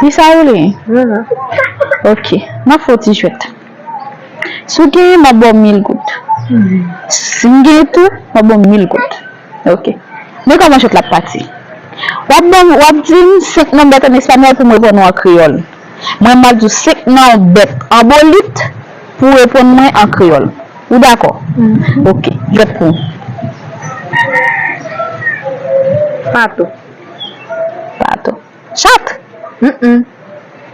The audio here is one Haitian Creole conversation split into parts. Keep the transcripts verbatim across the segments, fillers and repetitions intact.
Li sa ou li? Ok. M ap fè w ti jwèt. Si w genyen, m ap ba w mil goud. Si m genyen tou, m ap ba w mil goud. Ok. Men kòman jwèt la ap pati. W ap ban m, w ap di m senk non bèt an espanyòl pou m reponn ou an kreyòl. Mwen, m ap di w senk non bèt an bolit pou w reponn mwen an kreyòl. Ou dakò? Ok. Jwèt pou w. Pato. Pato. Chat? Mm-mm.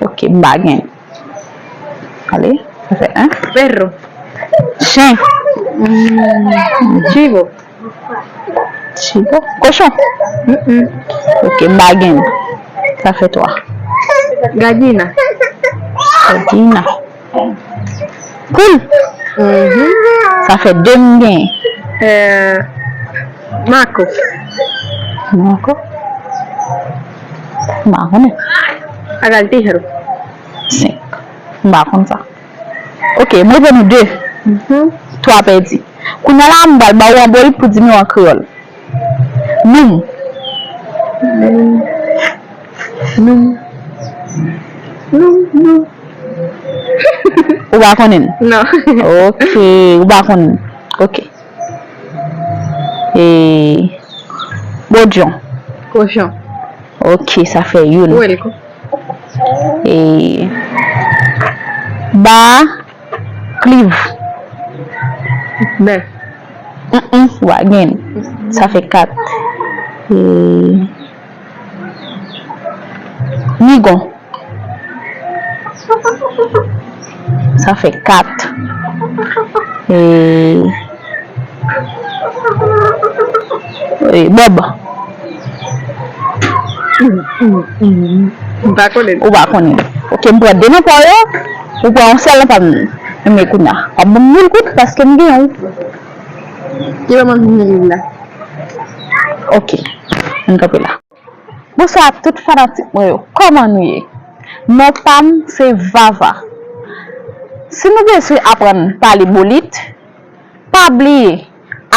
Ok, m pa gen. Ale, sa fè en. Perro. Chen. Mm. Chivo. Chivo. Kochon. Mm-mm. Ok, m pa gen. Sa fè twa. Gallina. Gallina. Poul. Mhm. Sa fè de m gen. Euh, Mako. Mako. M pa konnen. Agaltijero. Senk. M pa konn sa. Ok, mwen ban nou de. Mhm. Twa pèdi. Kounye a la, m pral ba ou an bolit pou di m yo an kreyòl. Noum. Noum. Noum. Noum. Noum. Ou pa konnen? Non. Ok, ou pa konnen. Ok. E, bodyon. Kochon. Ok, sa fè youn. Puerco. E, ba, kliv. Bèf. Mm, mm, ou pa gen. Sa fè kat. E, migon. Sa fè kat. E, e, bòb. M pa konnen. Ou pa konnen. Ok, m pran de nan pa w yo. Ou pran yon sèl nan pa m nan. Men kounye a, w ap ban m mil goud paske m gen yon. Ki moman m vin la? Ok, ann kanpe la. Bonswa tout fanatik mwen yo, kòman nou ye? Non pa m se Vava. Si nou bezwen aprann pale bolit, pa bliye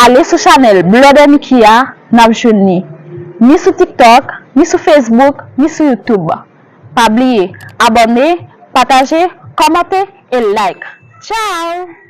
ale sou chanèl Blood and Ki a, n ap jwenn li ni sou TikTok, ni sou Facebook, ni sou YouTube. Pa bliye abòne, pataje, kòmante e like. Tchao!